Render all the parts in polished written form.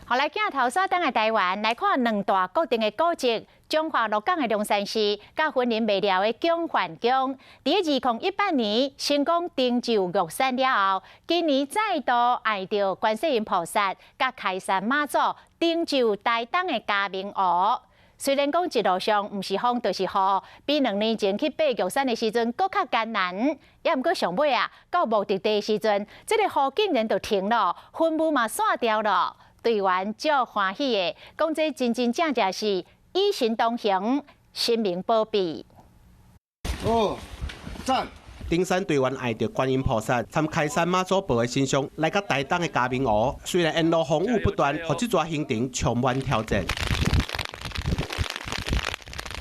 好，來鏡頭煞轉來台灣來看兩大國定的古蹟，彰化鹿港的龍山寺，佮雲林麥寮的蔣范宮。佇2018年成功成就玉山了後，今年再度愛著觀世音菩薩佮開山媽祖成就台東的嘉明湖。雖然講一路上毋是風就是雨，比2年前去爬玉山的時陣閣較艱難，猶毋過上尾啊，到目的地的時陣，這個雨竟然就停了，雲霧嘛散掉了。隊員足歡喜的，講這真真正正是與神同行，神明保庇。哦，讚！登山隊員愛著觀音菩薩參開山媽祖婆的神像來到台東的嘉明湖，雖然沿路風雨不斷，予這逝行程充滿挑戰。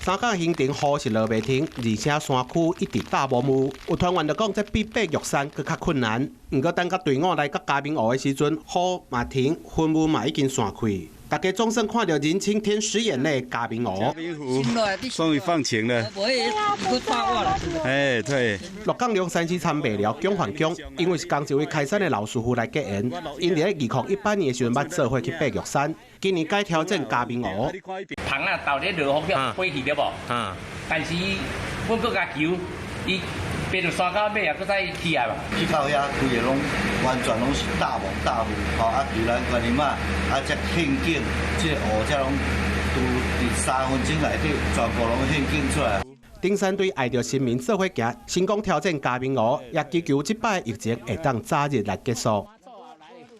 3工行程雨是落袂停，而且山區一直罩薄霧。有團員就講，這比爬玉山閣較困難。毋過等到隊伍來到嘉明湖的時陣，雨嘛停，雲霧嘛已經散開。大家總算看著人稱天使眼淚的嘉明湖。終於放晴了。哎，對。鹿港龍山寺參麥寮蔣范宮，因為是仝一位開山的老師傅來結緣，𪜶佇咧2018年的時陣捌做伙去爬玉山，今年改挑戰嘉明湖。棚仔豆咧落雨叫飛去對無？啊！但是阮閣共求，伊爬著山到尾啊，閣再起來嘛。去到遐，規个攏完全攏是大霧大霧，吼啊！求咱觀音媽，啊，才顯景，這個湖才攏拄佇3分鐘內底，全部攏顯景出來。登山隊愛著神明做伙行，成功挑戰嘉明湖，也祈求這擺疫情會當早日來結束。